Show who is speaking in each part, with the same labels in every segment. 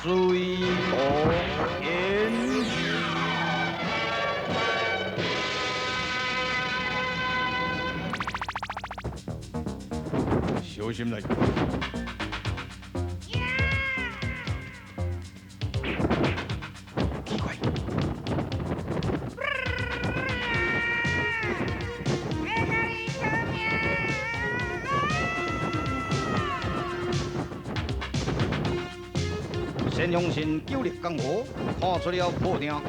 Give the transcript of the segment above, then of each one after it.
Speaker 1: 水动烟。小心来。奇怪。先锋神久立江湖，看出了破绽，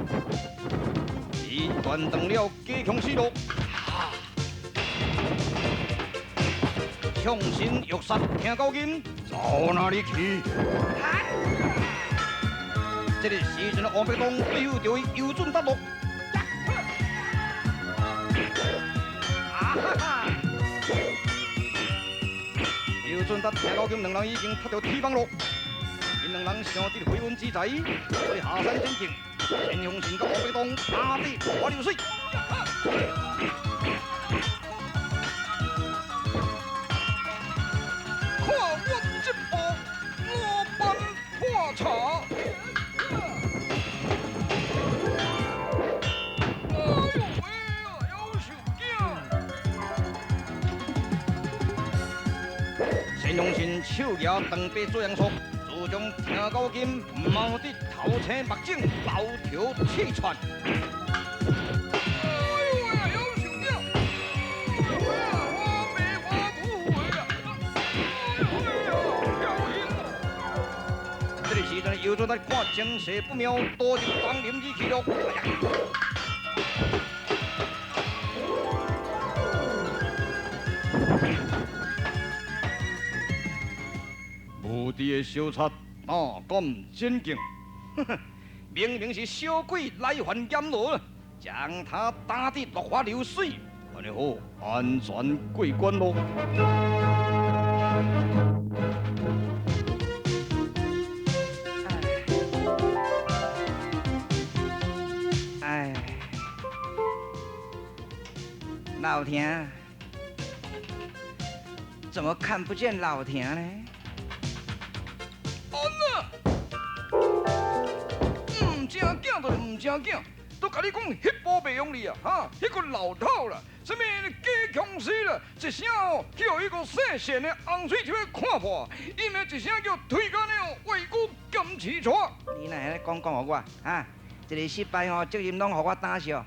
Speaker 1: 伊断断了加强思路，创新欲杀听高音，走哪里去？这个时阵，王伯当对付着伊尤准达落。尤准达听高金两人已经踢到天帮咯。𪜶两人相得飞云之才，所以下山前进，先锋神甲王伯当打得落花流水。
Speaker 2: 看我这步五班破茶。哎呦喂啊，夭寿囝！
Speaker 1: 先锋神手举长臂做样术，自将听高金猫得头青目肿，流头气喘。
Speaker 2: 哎呦喂啊，夭寿囝！哎呦喂啊，我爸我母的啊！哎呦喂啊，侥幸哦！
Speaker 1: 这个时阵，尤准达看情势不妙，躲入丛林里去了。哎呀！无知的小贼哪敢前进？明明是小鬼来犯阎罗，将他打得落花流水，按呢好，安全过关咯。
Speaker 3: 哎，老田，怎么看不见老田呢？
Speaker 2: 安怎？毋正经就是毋正经，都共你讲，彼步袂用你啊！哈，彼个老头啦，啥物假强势啦，一声哦，去予彼个姓谢的红喙手看破，伊咪一声叫推干的哦，外国剑齿带。
Speaker 3: 你哪会讲讲予我？哈，一个失败吼，责任拢予我担受。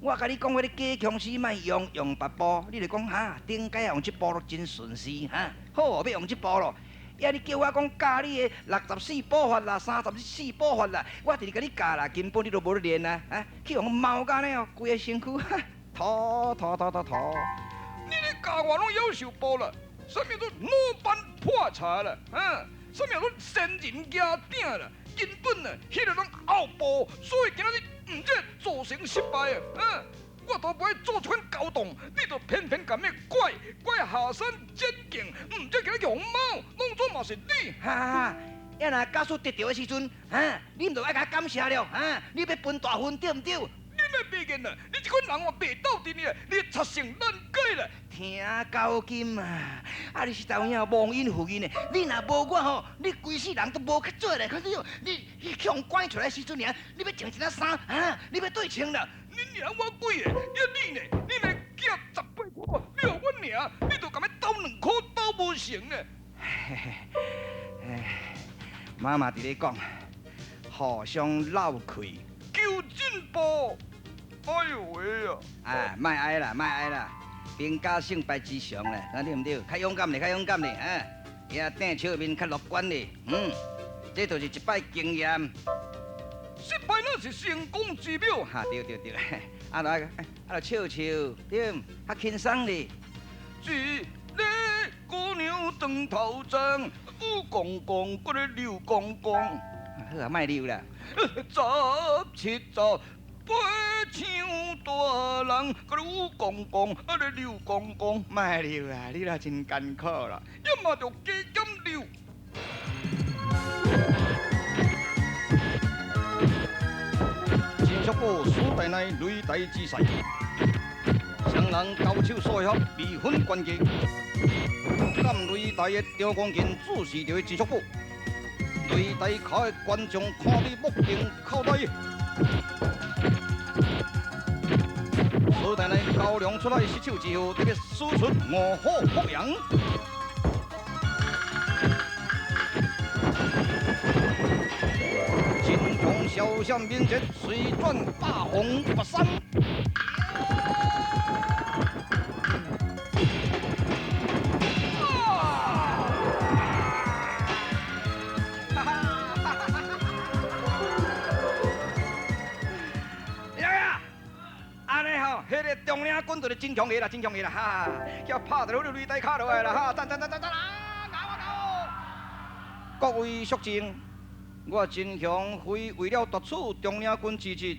Speaker 3: 我共你讲，彼个假强势莫用，用别步，你就讲哈，顶摆用这步都真顺势哈，好，欲用这步咯。呀！你叫我讲教你的64步法啦，34步法啦，我直直共你教啦，根本你都无咧练啊！啊，去予猫甲呢哦，规个身躯拖拖拖拖拖。
Speaker 2: 你咧教我拢夭寿步啦，啥物都五班破柴啦，啊，啥物都仙人夹鼎啦，根本啊，彼个拢后步，所以今仔日毋才造成失败啊！啊，我都袂做这款勾当，你就偏偏共咩怪怪下山剪镜，毋才今日用猫，拢总嘛是你。
Speaker 3: 哈哈，呀若假使得著的时阵，哈，你毋就爱共感谢了，哈，你欲分大份对毋对？
Speaker 2: 你莫白言啦，你这款人哦，袂斗阵的，你贼性难改啦。
Speaker 3: 听高金啊，啊你实在有影忘恩负义呢！你若无我吼，你规世人都无去做咧。可是你去予赶出来时阵尔，你欲穿一领衫，啊，你欲对穿了，
Speaker 2: 恁赢我几个？呀你呢？你呢寄18箍掠阮尔，你就共伊斗2箍斗无成呢？
Speaker 3: 哎，妈妈伫咧讲，互相斗气，
Speaker 2: 求进步。哎呦喂啊！
Speaker 3: 啊，莫哀啦，莫哀啦，兵家胜败之常啦，那对毋对？较勇敢咧，较勇敢咧，啊！也顶笑面较乐观咧，嗯，这就是一摆经验。
Speaker 2: 失败乃是成功之母。
Speaker 3: 哈，对对对，啊来，啊笑笑，对，较轻松咧。
Speaker 2: 一个姑娘长头鬃，有公公，阁咧刘公公。
Speaker 3: 好啊，莫溜啦。
Speaker 2: 17、18像大人，阁咧有公公，啊咧刘公公。
Speaker 3: 莫溜啦，你若真艰苦啦。
Speaker 2: 也嘛著加减溜。
Speaker 1: 金属宝史大内擂台之赛，双人交手数回合，未分关键。监擂台的张公勤注视著金属宝，擂台口的观众看得目瞪口呆。史大内高粱出来失手之后，特别使出五虎扑羊。金强消闪敏捷，随转霸王拔山。
Speaker 3: 彼个中领军就是真强个啦，真强个啦，哈！叫拍到彼个擂台跤落来啦，哈！赞赞赞赞赞啊！咬啊咬！
Speaker 1: 各位肃静，我真强非为了夺取中领军之职，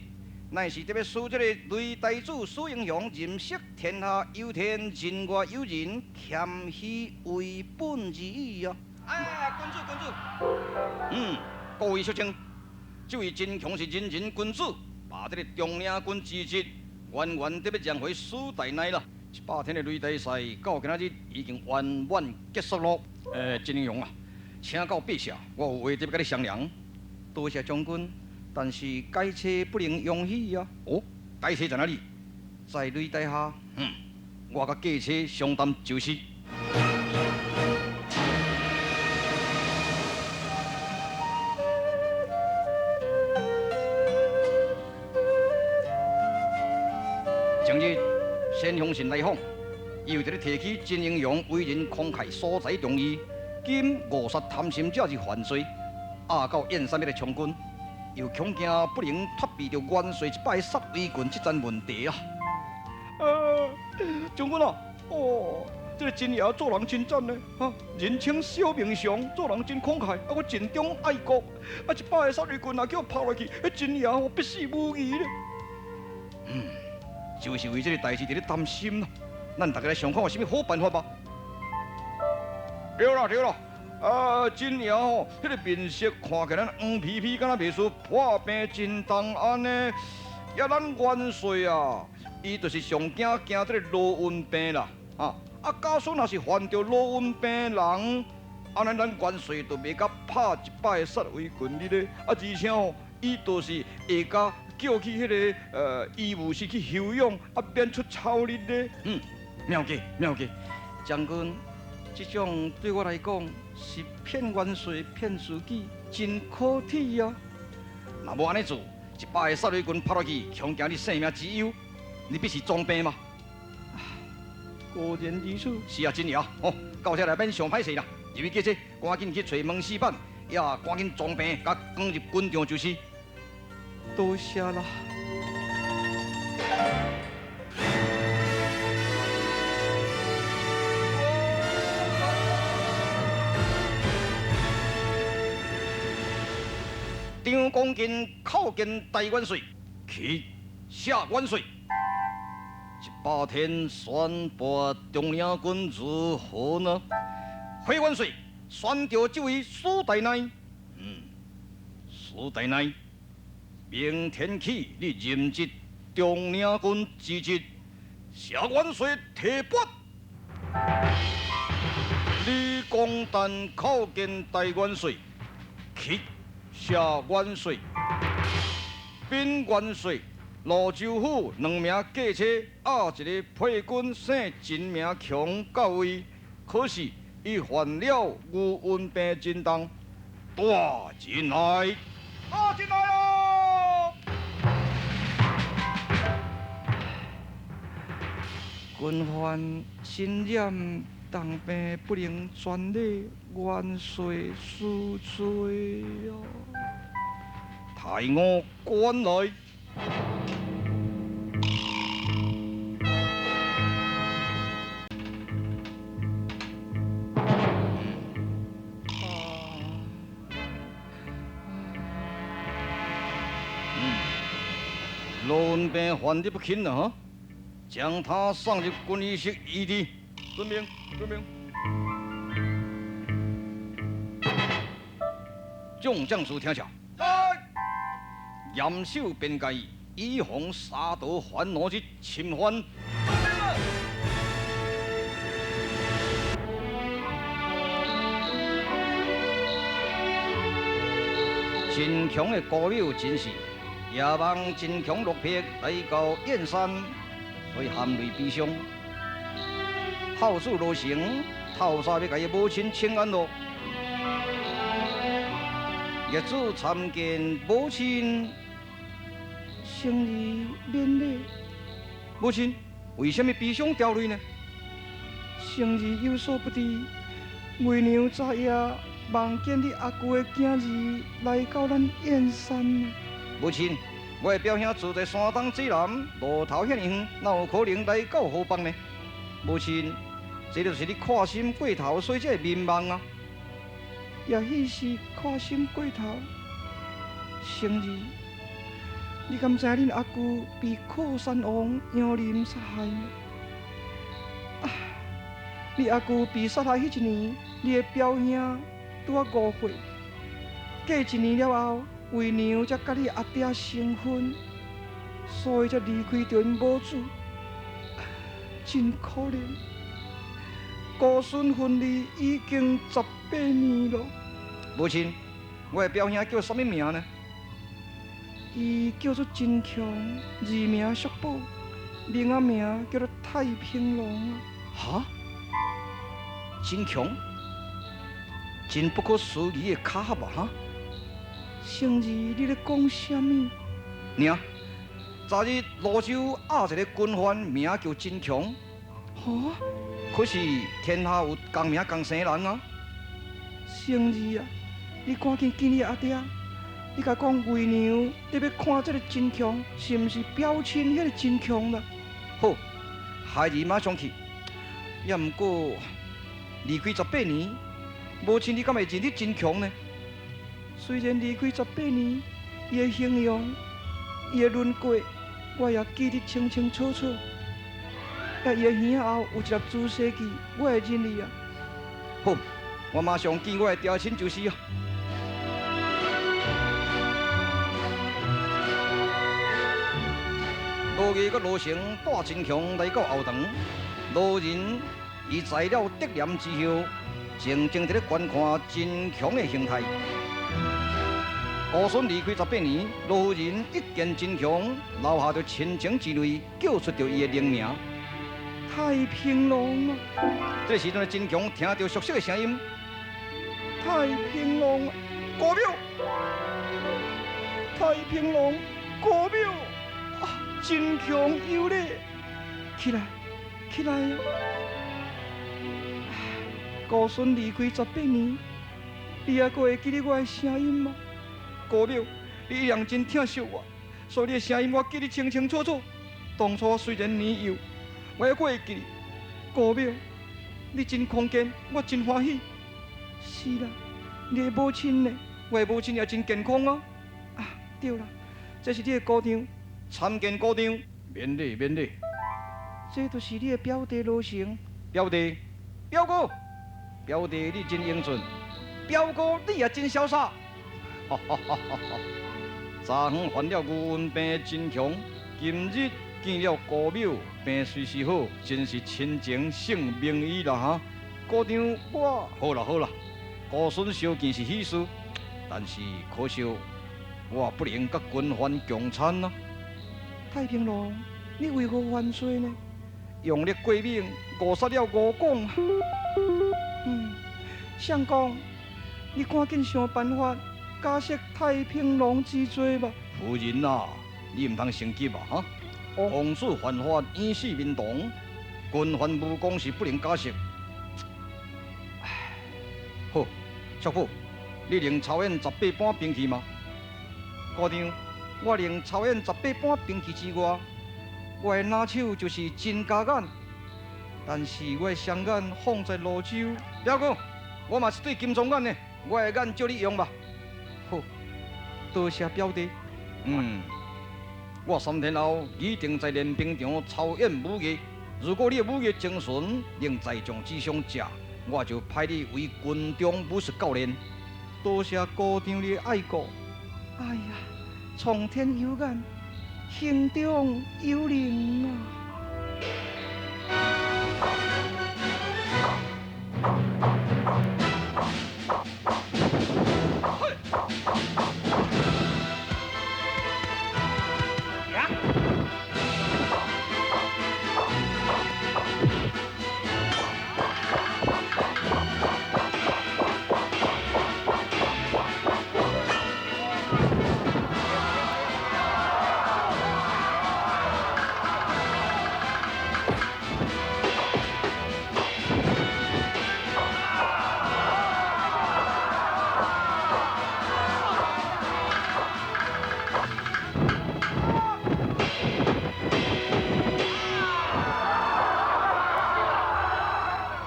Speaker 1: 乃是特别使这个擂台主史英雄认识天下有天人外有人，谦虚为本之意哦。哎，君子君子，嗯，各位肃静，这位真强是仁人君子，把这个中领军之职远远得欲让回史大内啦。100天的擂台赛到今仔日已经圆满结束咯。真英雄啊，请到陛下，我有话得欲佮你商量。
Speaker 3: 多谢将军，但是该车不能容许啊。
Speaker 1: 哦，该车在哪里？
Speaker 3: 在擂台下。
Speaker 1: 嗯，我佮计车相谈就是。前日，先锋神来访，伊为着咧提起真英雄为人慷慨所在忠义，兼误杀贪心者之犯罪，压到燕山迄个将军，又恐惊不能脱避著元帅一摆杀威军这层问题啊！
Speaker 2: 啊，将军啊，哦，这个真爷做人真赞呢，哈，人称小明雄，做人真慷慨，啊，阁尽忠爱国，啊，一摆杀威军若叫拍落去，彼真爷哦必死无疑咧。
Speaker 1: 嗯。就是为这个代志伫咧担心啦，咱大家来想看有啥物好办法吧。
Speaker 2: 对啦对啦，啊，真爷吼，彼个面色看起来黄皮皮，敢若袂输破病真重按呢。呀，咱元帅啊，伊就是上惊惊这个罗瘟病啦，啊啊，假使若是犯著罗瘟病人，按呢咱元帅就袂佮拍一摆杀威军哩咧，啊，而且吼，伊就是会佮叫去彼个医务室去休养，啊，免出臭力咧。
Speaker 1: 嗯，妙计妙计，
Speaker 3: 将军，这种对我来讲是骗元帅骗自己，真可耻啊！
Speaker 1: 若无按呢做，100个杀威军拍落去，恐惊你性命之忧，你必是装病吗？
Speaker 3: 果然如此。
Speaker 1: 是啊，真爷，哦，到这来免想歹势啦，入去计车，赶紧去揣门死板，也赶紧装病，共扛入军场就是。
Speaker 3: 多谢啦。
Speaker 1: 张公勤叩见大元帅，去谢元帅。100天选拔中领军如何呢？回元帅，选著这位史大内。嗯，史大内，明天起你任职中领军之职，谢元帅提拔。李公诞叩见大元帅，去谢元帅。禀元帅，蘆洲府兩名繼妻，押一个配軍姓陳名強到位，可是伊犯了牛瘟病真重，帶進來，帶進來哦！軍犯身染重病，不能全力元帥恕罪哦。抬我關來。羅文病患得不輕了哈，將他送入軍醫室醫治。遵命，遵命。眾將士聽詔，嚴守邊界，以防沙陀犯奴之侵犯。秦強的姑母真是。夜望真強落魄來到燕山，所以含淚悲傷。孝子羅成透早欲共伊母親請安咯。逆子參見母親，生兒免禮。母親為啥物悲傷掉淚呢？
Speaker 4: 生兒有所不知，為娘昨夜夢見你阿舅的囝兒來到咱燕山。
Speaker 1: 母親，我的表兄住在山東濟南，路途遐爾遠，哪有可能來到河北呢？母親，這就是你看心過頭，所以才會眠夢啊。
Speaker 4: 也許是看心過頭。生兒，你敢知恁阿舅被靠山王楊林殺害嗎？啊，你阿舅被殺害彼一年，你的表兄拄仔5歲。過一年了後，為娘才佮你阿爹成婚，所以才離開著𪜶母子，真可憐。姑孫分離已經18年咯。
Speaker 1: 母親，我的表兄叫啥物名呢？
Speaker 4: 伊叫做真強，二名叔寶，另一名叫做太平龍。
Speaker 1: 哈？真強？真不可思議的巧合啊！哈？
Speaker 4: 生兒，你咧講啥物？
Speaker 1: 娘，昨日蘆洲押一个軍犯，名叫真強。
Speaker 4: 哈？
Speaker 1: 可是天下有共名共姓人啊！
Speaker 4: 生兒啊，你趕緊見你阿爹，你共講為娘特欲看這个真強，是毋是表親彼个真強啦？
Speaker 1: 好，孩兒馬上去。也毋過離開18年，母親你敢會認得真強呢？
Speaker 4: 雖然離開18年，伊的形容、伊的輪廓，我也記得清清楚楚。啊，伊的耳後有一粒朱砂痣，我會認伊啊。
Speaker 1: 好，我馬上見我的爹親就是啊。羅毅佮羅成帶真強來到後堂，羅仁伊在了得念之後，靜靜佇咧觀看真強的形態。姑孫離開18年，羅仁一見真強，流下著親情之淚，叫出著伊的靈名。
Speaker 4: 太平龍啊！
Speaker 1: 這時陣，真強聽著熟悉的聲音，
Speaker 4: 太平龍，
Speaker 1: 姑母，
Speaker 4: 太平龍，姑母，啊，真強有禮，起來，起來啊！姑孫離開18年，你猶閣會記得我的聲音嗎？
Speaker 1: 姑母，你一樣真疼惜我，所以你的聲音我記得清清楚楚。當初雖然年幼，我猶閣會記得。
Speaker 4: 姑母，
Speaker 1: 你真康健，我真歡喜。
Speaker 4: 是啦，你的母親呢？
Speaker 1: 我的母親也真健康啊。
Speaker 4: 啊，對啦，這是你的姑丈。
Speaker 1: 參見姑丈，免禮免禮。
Speaker 4: 這就是你的表弟羅成。
Speaker 1: 表弟，表哥，表弟你真英俊，表哥你也真瀟灑。哈哈哈哈！昨昏患了牛瘟病真強，今日見了姑母，病隨時好，真是親情勝名醫啦哈！姑丈我好啦好啦，姑孫相見是喜事，但是可惜我不能佮軍犯共餐啊。
Speaker 4: 太平龙，你为何犯罪呢？用力过猛，误杀了吴广。相公，你赶紧想办法假释太平龙之罪吧。
Speaker 1: 夫人啊，你毋通生急啊！哈，王子犯法，掩死民同，军犯无功是不能假释。唉，好，叔父，你能操演18般兵器吗？姑丈，我能操演18般兵器之外，我的拿手就是真假眼，但是我的双眼放在芦洲。表哥，我嘛是对金钟眼呢，我的眼借你用吧。
Speaker 4: 好，多谢表弟。
Speaker 1: 我3天后一定在练兵场操演武艺。如果你的武艺精纯，能在将之上者，我就派你为军中武术教练。
Speaker 4: 多谢姑丈你的爱顾。哎呀，苍天有眼，心中有灵啊！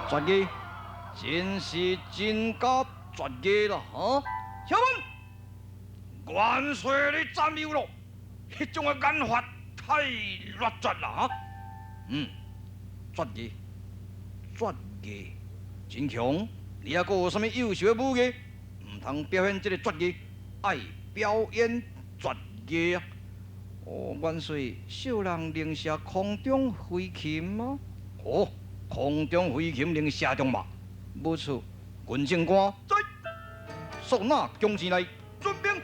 Speaker 1: 绝艺，真是真假绝艺啦！哈，小文，元帅你赞美咯，彼种的眼法太劣绝啦！哈，绝艺，绝艺，真强！你还阁有啥物优秀的武艺？毋通表演这个绝艺，爱表演绝艺啊！
Speaker 4: 哦，元帅，小人能射空中飞禽吗？
Speaker 1: 哦。空中飞禽能射中吗？
Speaker 4: 无错。
Speaker 1: 军政官在，速拿弓箭来，
Speaker 2: 遵命。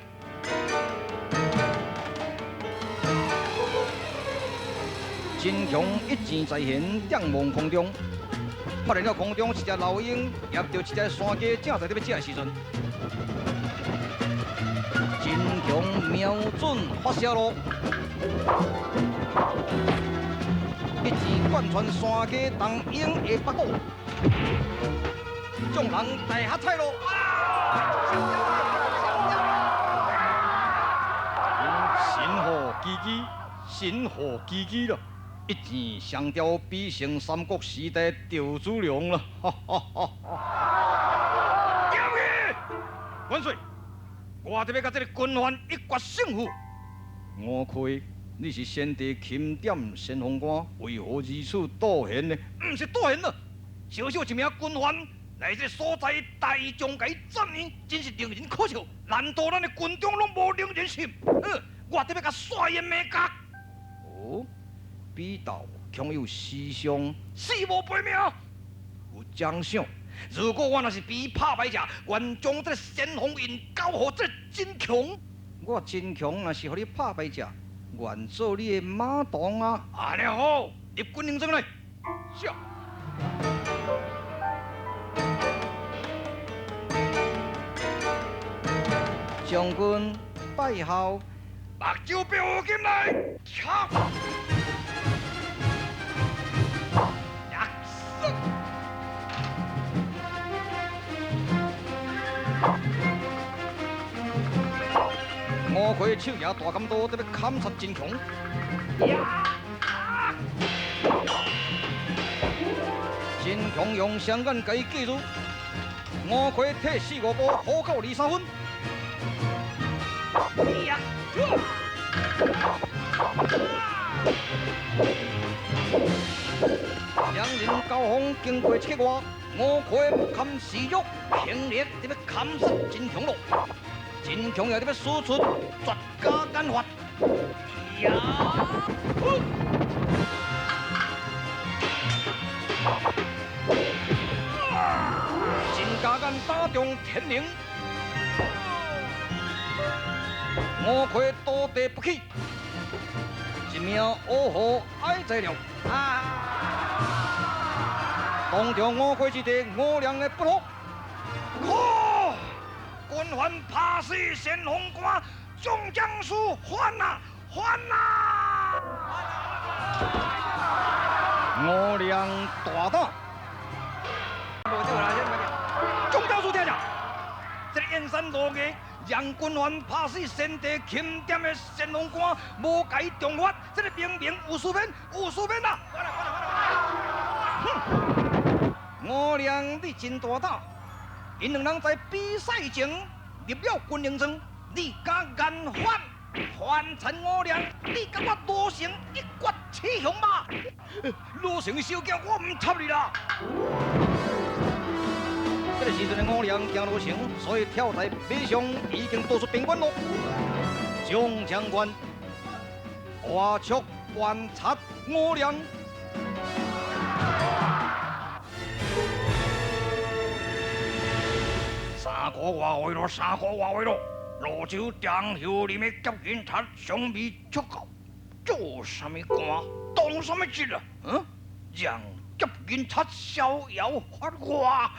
Speaker 1: 真强一箭在弦，展望空中，发现了空中一只老鹰夹著一只山鸡，正在咧欲食的时阵，真强瞄准发射咯。一箭贯穿山鸡当鹰的腹股，众人大喝彩咯！神乎其技，神乎其技了！一箭双雕，比成三国时代赵子龙了！哈哈哈！
Speaker 2: 剑去！元帅，我特欲佮这个军犯一决胜负。
Speaker 1: 吴开。你是先帝钦点先锋官，为何如此妒贤呢？
Speaker 2: 毋是妒贤了，小小一名军犯来这所在大将共伊赞美，真是令人可笑。难道咱的军中拢无令人心？我特欲共刷伊的眉角。
Speaker 1: 哦，比斗恐有私伤，
Speaker 2: 死无赔命。
Speaker 1: 有奖赏。如果我若是比伊拍败者，愿将这个先锋印交予这个真强。
Speaker 4: 我真强若是予你拍败者，愿做你的马童啊！
Speaker 2: 按呢好，
Speaker 1: 入军营中来。
Speaker 2: 是。
Speaker 4: 将军拜候，
Speaker 2: 目睭白乌金来，敲。
Speaker 1: 吴开手举大砍刀，欲砍杀真强。真强用双眼共伊记住。吴开退四五步，虎口二三分。两人交锋经过7个外，吴开不堪示弱，倾力欲砍杀真强咯。真强也欲使出绝家眼法，呀！真家眼打中天灵，吴开倒地不起。真命呵护爱在了。啊！当场五魁之地，吴良的不服。
Speaker 3: 可军阀拍死先锋官，众将士反啊反啊！
Speaker 1: 吴良大胆。
Speaker 3: 众将士听著，这个燕山罗毅让军阀拍死先帝钦点的先锋官，无共伊重罚，这个明明有输面，有输面啦！
Speaker 1: 哼，吴良你真大胆，𪜶两人在比赛前入了军营庄，你敢言反？反陈吴良，你佮我罗成一决雌雄吗？
Speaker 3: 罗成小姐，我毋插你啦！
Speaker 1: 这个时阵的吴良惊罗成，所以跳在马上已经逃出边关咯。众将官，快速观察吴良。
Speaker 3: 三个外岁咯，三个外岁咯。芦洲张秀林的劫银贼尚未出国，做啥物官，当啥物职啊？嗯，让劫银贼逍遥法外。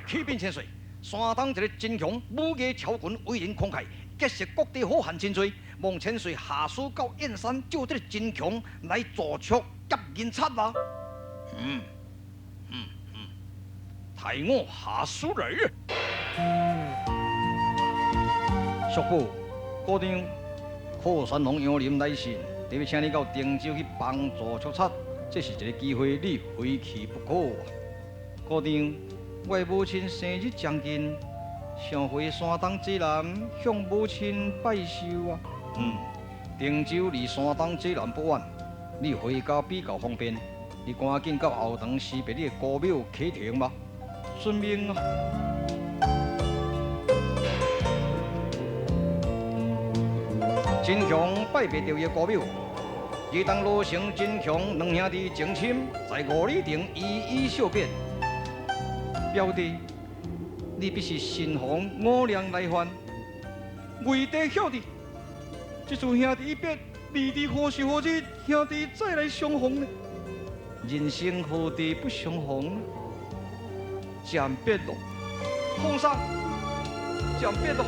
Speaker 1: 启禀千岁，山东一个真强武艺超群，为人慷慨，结识各地好汉真济。望千岁下书到燕山，借这个真强来助促劫银贼啊！
Speaker 3: 抬我下书来。
Speaker 1: 叔父，姑丈，靠山王杨林来信，特别请你到定州去帮助捉贼，这是一个机会，你非去不可啊！姑丈，我的母亲生日将近，想回山东济南向母亲拜寿啊！定州离山东济南不远，你回家比较方便。你赶紧到后堂辞别你的姑母启程吧。遵命啊！真强拜别著伊的姑母，伊当罗成、真强两兄弟情深，在五里亭依依惜别。表弟，你必是慎防吴良来犯，为弟兄弟，这次兄弟一别，未知何时何日兄弟再来相逢呢？人生何地不相逢？暂别咯，放心，暂别咯。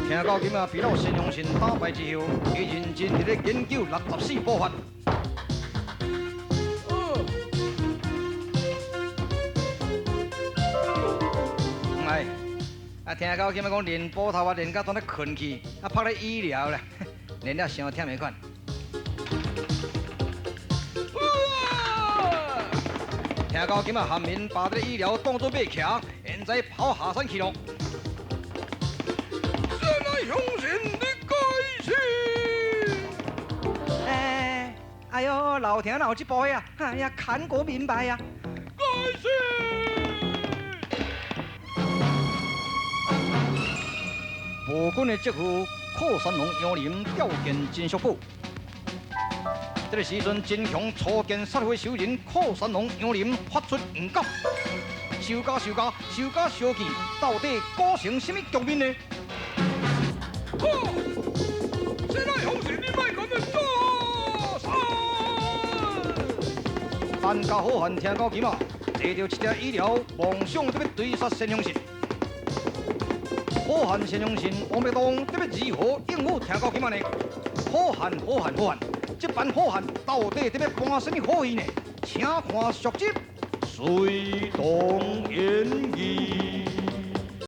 Speaker 1: 听到今仔被老先锋神打败之后，伊认真伫咧研究64步法。唔系，啊听到今仔讲练波头啊，练到当咧困去，啊拍咧医疗啦，练了伤忝的款。听到今仔韩民把这个医疗当作马骑，现在跑下山去咯。
Speaker 2: 相信你该死！
Speaker 3: 哎，哎呦，老听哪有这部戏啊？哎呀，看过明白啊！
Speaker 2: 该死！
Speaker 1: 暴君的媳妇靠山王杨林吊见金叔宝。这个时阵，真强初见杀火仇人靠山王杨林发出黄感，仇家仇家仇家相见，到底构成什么局面呢？
Speaker 2: 谁来相信你莫讲的做山？
Speaker 1: 陈家好汉听到今仔，坐著一只医疗，梦想欲追杀先锋神。好汉先锋神王必当欲如何应付听到今仔呢？好汉好汉好汉，这班好汉到底欲搬什么好戏呢？请看续集《水动演义》。